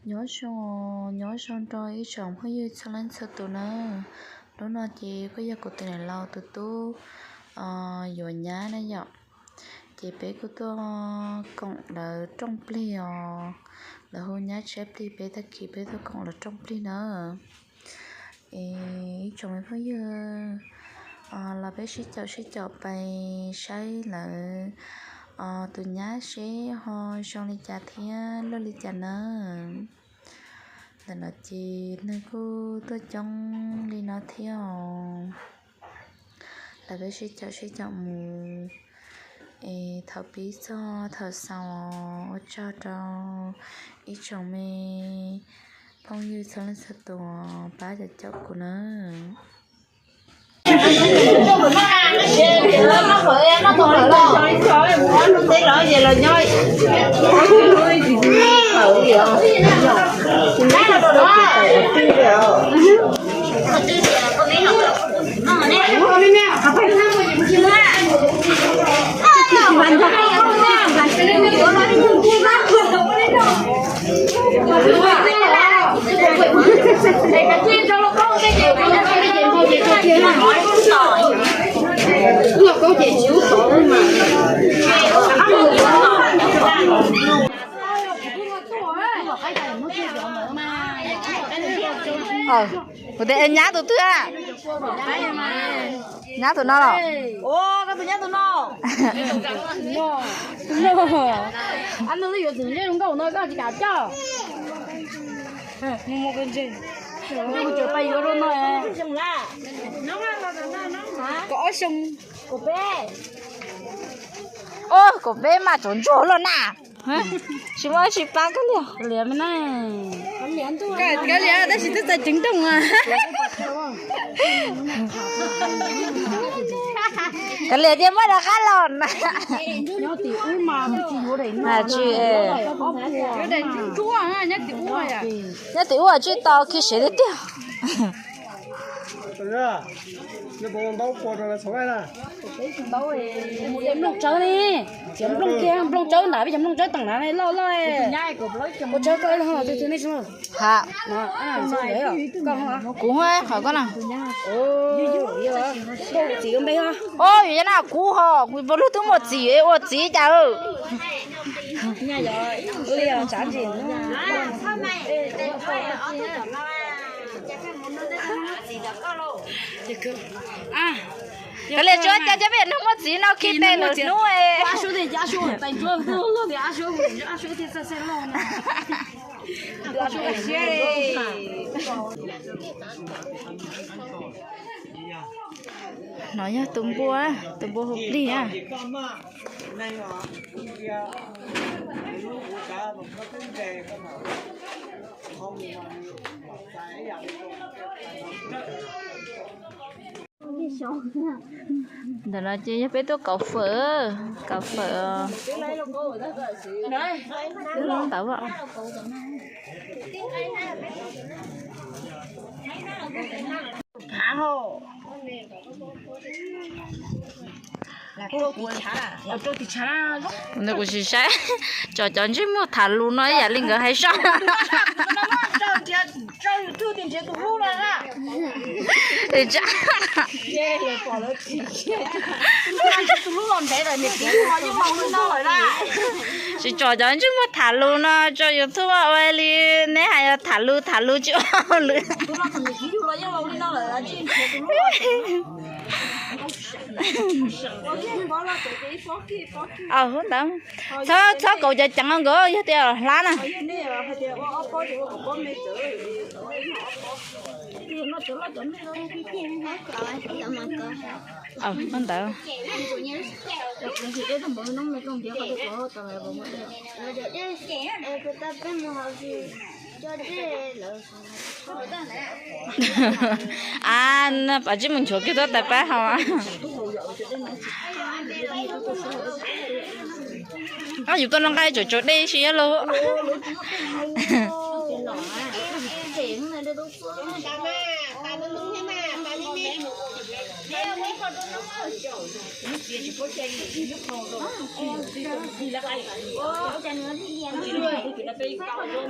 Nyob zoo, nyob zoo rau ib tsoom phooj ywg txhua leej txhua tus na. Hnub no ces kuj yog kuv tus niam laus tus tub yuav nyab na yom. Ces peb kuj tuaj koom lawv rooj plig os. Lawv hu nyab tshaib plig peb tag kis peb tuaj koom lawv rooj plig na. Es ib tsoom me phooj ywg, los peb sib caum sib caum pais saib lawv tus nyab seb ho zoo li cas thiab luaj li cas na. Ntawm no ces neeg kuj tuaj coob li no thiab os. Lawv peb sib caum sib caum mus es thaum pib txog thaum xaus, ua tsaug rau ib tsoom me phooj ywg txhua leej txhua tus pab caum caum kuv na. Kuv tias nyab tus twg a? Nyab tus no los? Koj tus nyab tus no. Ab, nws yuav txwm ntsej zoo nkauj no koj tsis kam coj. Mus mus koj ntsej. Kuv tseem pais yuav rau no. Kaum ob xyoo. Kaum peb. Kaum peb mas tsuas ntsuag luaj na. Tsis muaj tsis pab koj liam. Liam me na. Koj liam tab sis twb txais ceev nrooj a. Koj liam tias muab rov qab los na. Nyob tim ub mas tsis, nyob tim ub tsis tau khi sev tiag tiag. Nplooj tsawb ne, cov nplooj kiag, nplooj tsawb nram peb cov nplooj tsawb teem nram loj loj. Ua tsawb koj tus twg nej tsis muaj? Ha, kuv qhov koj na. Txiv npe os. Os, yog na kuv ho, kuv puas lug twb muaj txiv, ua txiv cas. Kav liam, tsuav cas cov peb yam neeg muaj txiv no khi tes lwm hnub. No yog tus npua, tus npua hu plig na. Ntawm no ces yog peb tuaj kauv fawm, kauv fawm ntawd. Kuv tsis saib, tso cov ntsej muag tham lus no ib yam li nkawd hais zoj. Tsis tso cov ntsej muag tham lus no tso YouTube ua li neb hais, tham lus tham lus tsis ua lwm. Ntawd, txhob kauv cov ceev nkawd yog tias hlab na. Ntawd. A, pab tsib mus nchuav kiag tuaj tais pab haus. Yus tuaj noj nqaij tsuas tsuas dej si lauj.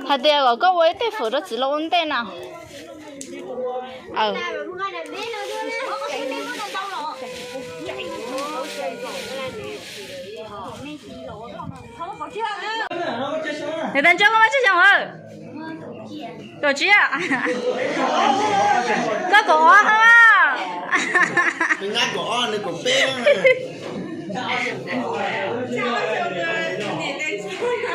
Hais tias kom koj ua ib teg fawm rau txiv los ua ntej no. Niam tais ntsuab, koj muaj tsawg xyoo lawm? Kaum tsib. Koj kaum ob hos.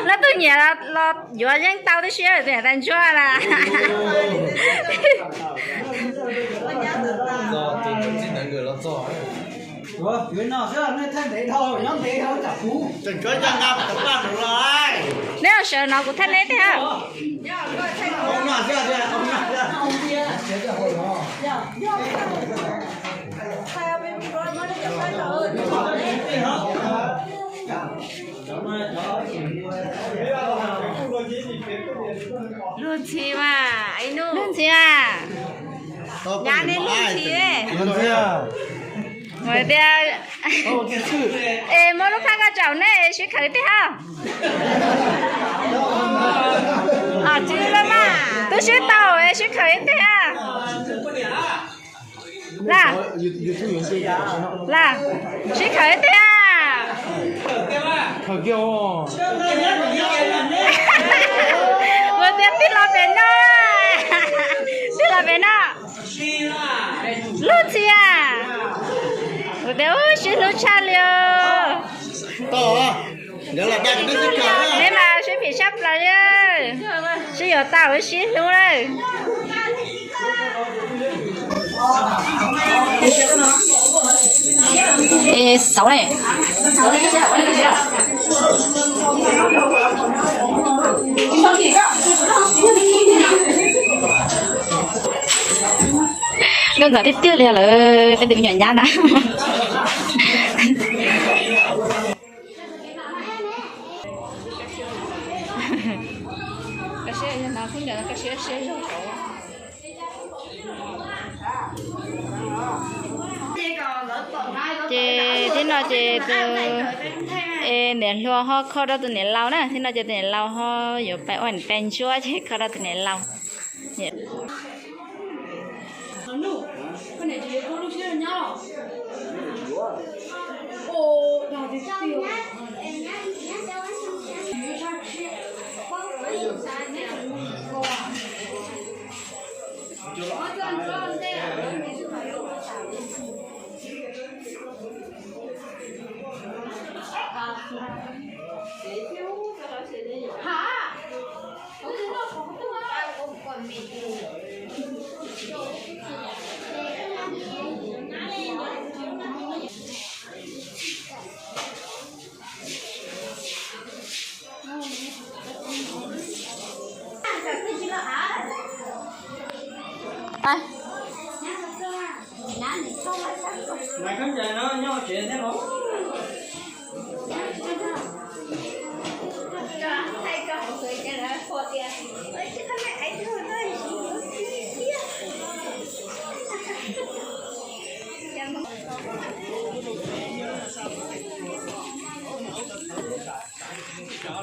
Leej twg nyiam los yuav yeej tau tib si, tus niam tais ntsuab na. Neb los sawv no kuv thaij neb tiag. Luag ntxhi mas, luag ntxhi mas. Nyab neb luag ntxhi. Tias, es muab lub phab koj tsaum nej sib khaws ib teg hab. Twb sib tau es sib khaws ib teg hab. Laj, Laj, sib khaws ib teg hab. Kuv tias tij laug pem no, tij laug pem no. Luag ntxhi as. Kuv tias ub sib hlub tshaj li os. Neb mas sib phim tshaj plaws li. Sib yuav tau sib hlub lawm. Xauv ne. Nkauj ntxawm tiag tiag li lawm, peb tus me nyuam nyab na. Ces tib no ces tus niam hluas ho kho rau tus niam laus na, tib no ces tus niam laus ho yuav pais ua niam tais ntsuab ces kho rau tus niam laus.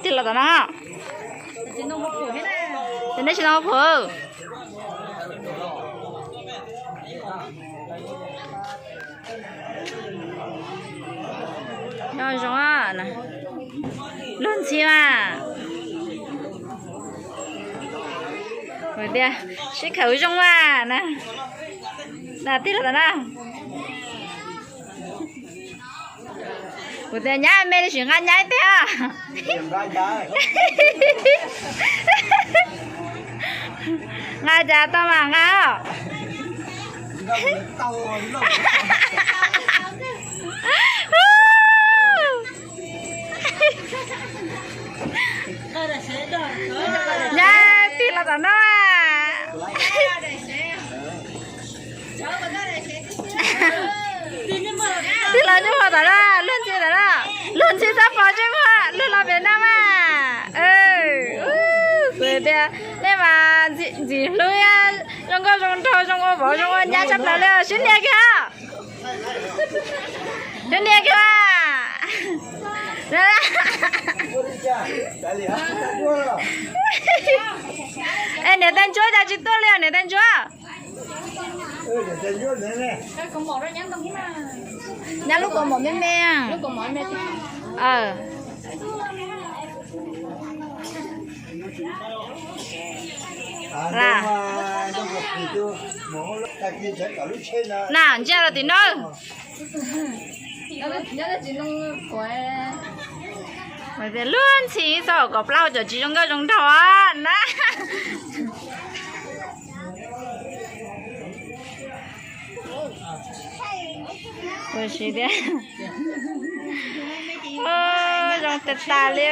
Tij laug tom no. Ces nej tsis tau pom. Nyob zoo, luag ntxhi mas. Kuv tias sib khaws zoo mas na. Na tij laug tom no. Kuv tias nyab me li sim nqa nyab ib teg. Nqa cas tau mas nqa os. Nyab tij laug tom no. Tij laug nyuj hau tom no, luag ntxhi tom no, luag ntxhi txhob pom ntsej muag, luag los pem no mas. Kuv tias nej mas ntxim hlub, zoo nkauj zoo nraug, zoo ua vauv zoo ua nyab tshaj plaws li, sib ntiag kiag. Tus niam kiag. Es niam tais ntsuab cas tsis tuaj li os niam tais ntsuab? Nyab lub kaus mom me me. Na, ntsia los tim no. Luag ntxhi txog kaum plaub cov tsis zoo nkauj zoo nraug na. Ua si tiag. Zoo tas tas li.